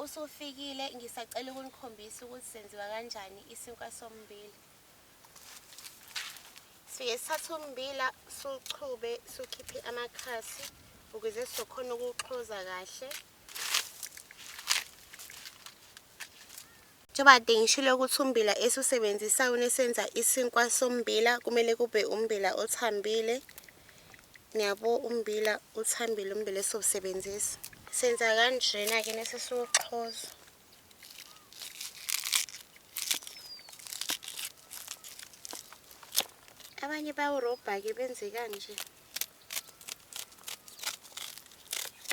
usufikile, ngisacela ukunikhombisa ukuthi senziwa kanjani isinkwa sombila. Sifike sithathe ummbila siwuchube siwukhiphe amakhasi ukuze sizokhona ukuwuxhoza kahle. Njengoba kade ngishilo ukuthi ummbila esiwusebenzisayo nesenza isinkwa sombila kumele kube ummbila othambile. Niyabo ummbila uthambile ummbila esiwusebenzisa. Senza kanjena-ke nese siwuxhoza. Abanye bawurobha-ke benze kanje.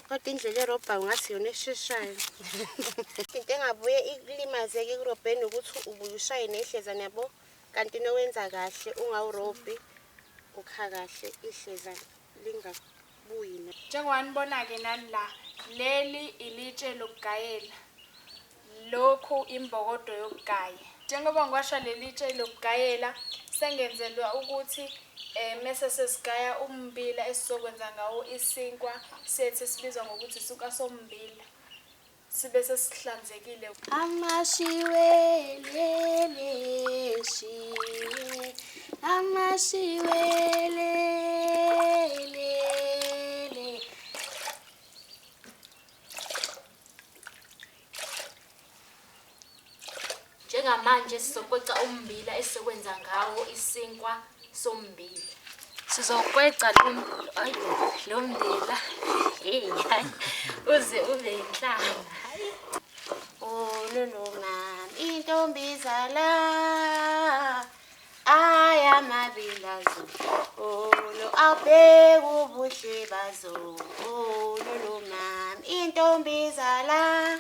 Kodwa indlela erobhayo ngathi iyona esheshayo. Into engabuye ikulimaze-ke ekurobheni ukuthi ubuye ushaye nehlezane yabo. Kanti nowenza kahle ungawurobhi ukha kahle ihlezane lingabuyi. Njengoba nibona-ke nani la, leli ilitshe lokugayela. Lokhu imbokodo yokugaya. Njengoba ngiwasha leli tshe lokugayela, sengenzelwa ukuthi mese sesigaya ummbila esizokwenza ngawo isinkwa sethu esibizwa ngokuthi isinkwa sommbila. Sibe sesihlanzekile. Amashiwelele shiwe, amashiwelele. Njengamanje sizokweca ummbila esizokwenza ngawo isinkwa sommbila. Sizokweca lo mmbila, hey, hayi, uze ube inhlanga. Hayi. Oh, mama, intombi zala ayamabilazo olo awubheka ubuhle bazo. Oh, lolo mama, intombi zala.